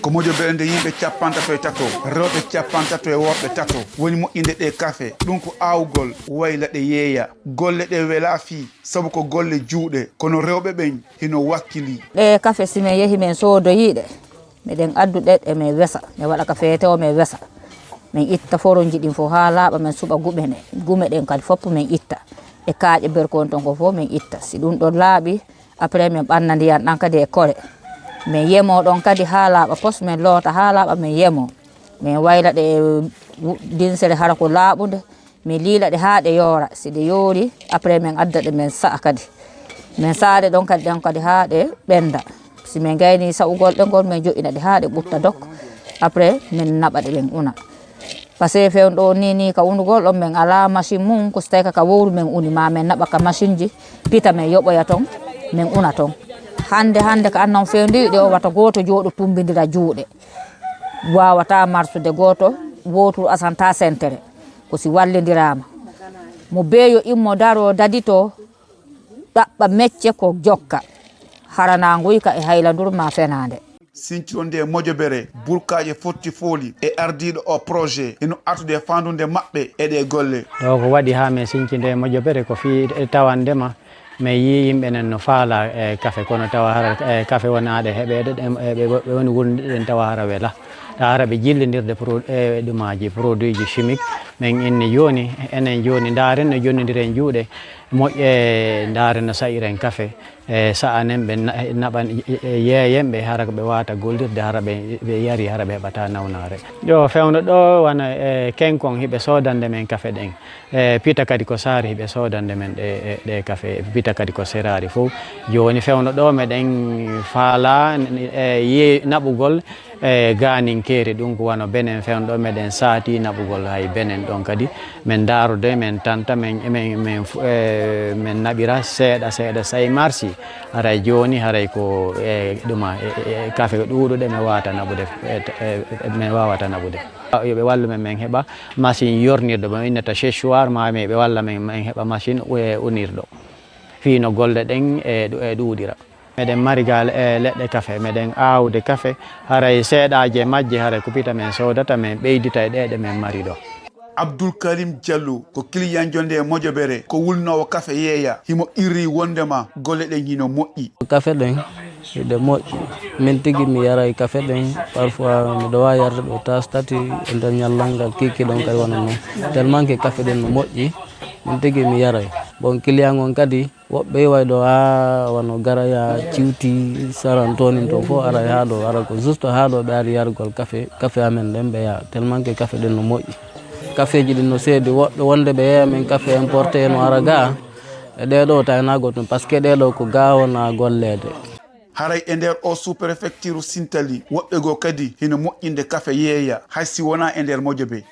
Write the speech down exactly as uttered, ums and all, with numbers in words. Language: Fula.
Ko mojobeere nde yimɓe cappantato e tato, rewɓe cappantato e worɓe tato woni moƴƴinde ɗee kafe. Ɗum ko aawgol wayla ɗe yeeya. Golle ɗe welaa fii, sabu ko golle juuɗe, kono rewɓe ɓen hino wakkilii. Ɗee kafe, si men yehi men soodoyii ɗe, miɗen addu ɗe, ɗe men wesa, men waɗa ka feete o, men wesa. Men itta foronji ɗin fof haa laaɓa, men suɓa gume ɗen. Gume ɗen kadi fof men itta. E kaaƴe berkon ton ko fof men itta. Si ɗum ɗon laaɓi, après men ɓanna ndiyan ɗan kadi e kore. Men yemo ɗon kadi haa laaɓa pos, men loota haa laaɓa, men yemo. Men wayla ɗe e wu-, dinsere hara ko laaɓunde. Min liila ɗe haa ɗe yoora. Si ɗe yoori, après min adda ɗe, min sa'a kadi. Min sa'a ɗe ɗon kadi, ɗon kadi haa ɗe ɓennda. Si min gayni sa'ugol ɗe ngol, min jo'ina ɗe haa ɗe ɓutta dok. Après, min naɓa ɗe, min una. Parce que fewndo ɗo ni, ni ka unugol ɗon, min alaa machine mum, ko si tawi ka, ka wowru min uni, ma min naɓa ka machine ji, pita min yoɓoya ton, min una ton. Hannde, hannde ka annan fewndo ɗe o wata gooto jooɗo tumbindira juuɗe. Waawata marsude gooto, wooturu asanta sentere. Ko si wallindiraama. Mo beeyo immo daroo daditoo, ɗaɓɓa mecce ko jokka. Harana nguyka e haylandur ma fenaande. Sinciro nde mojobere, burkaaƴe fotti fooli e ardiiɗo o projet, ino artude e faandude maɓɓe e ɗee golle. Ɗo ko waɗi haa men sincinde e mojobere ko fii e tawande ma. Men yii yimɓe nen no faala e kafe, kono tawa hara e kafe wonaa ɗe heɓeede, ɗen, e ɓe, ɓe woni wurnude ɗen tawa hara wela. Tawa hara ɓe jillindirde pro-, e ɗumaaji, produit ji chimique. Men inni jooni, enen jooni, ndaaren no jonnindiren juuɗe moƴƴe, ndaaren no sa'iren kafe, e sa'anen ɓe na-, naɓan, e, e yeeyen ɓe, hara ko ɓe waata gollirde, hara ɓe, ɓe yari, hara ɓe heɓata nawnaare. Yo fewndo ɗo, wano e kenkon hiɓe soodande men kafe ɗen. E, pita kadi ko saari hiɓe soodande men ɗe, e, ɗe kafe, pita kadi ko seraari fof. Jooni fewndo ɗo meɗen faala, e, ye-, naɓugol, e, gaaninkeeri, ɗum ko wano Benen fewndo ɗo meɗen saati naɓugol hay Benen ɗon kadi. Men ndaarude, men tanta, men, men, men fu-, e, men naɓira seeɗa, seeɗa, say marsi. Haray jooni, haray ko, e, ɗuma, e, e, e, kafe ɗuuɗuɗe men wawata naɓude, e, e, e, men wawata naɓude. Yo ɓe wallu men, men heɓa machine yornirɗo, mo innata séchoir, ma mi ɓe walla men, men heɓa machine u-, e, unirɗo. Fii no golle ɗen e ɗu-, e ɗuuɗira. Meɗen mari gaa, e, leɗɗe kafe, meɗen aawde kafe, haray seeɗaaje majje, haray ko pita men soodata, men ɓeydita e ɗee ɗe men mari ɗo. Abdul Karim Diallo ko kiliyanjo nde mojobere, ko wulnoowo kafe yeeya, himo qirri wondema golle ɗen hino moƴƴi. Kafe ɗen hiɗe moƴƴi. Min tigi mi yaray kafe ɗen, parfois miɗo waawi yarde ɗo taas tati e nder ñallal ngal, kiiki ɗon kay wona non. Tellement que kafe ɗen no moƴƴi, min tigi mi yaray. Bon, client on kadi, woɓɓe way ɗo haa wano gara ya ciwti saran tonin ton fof aray haa ɗo, ara ko juste haa ɗo ɓe ari yargol kafe, kafe amen ɗen ɓe yaa, tellement que kafe ɗen no moƴƴi. Kafeeji ɗin no seedi, woɓɓe wonde ɓe yeeya men kafe importé no ara gaa, e ɗee ɗo taynaago tun, parce que ɗee ɗo ko gaa wona golleede. Haray e nder o sous-préfecture Sintali, woɓɓe goo kadi hino moƴƴinde kafe yeeya, hay si wonaa e nder mojobe.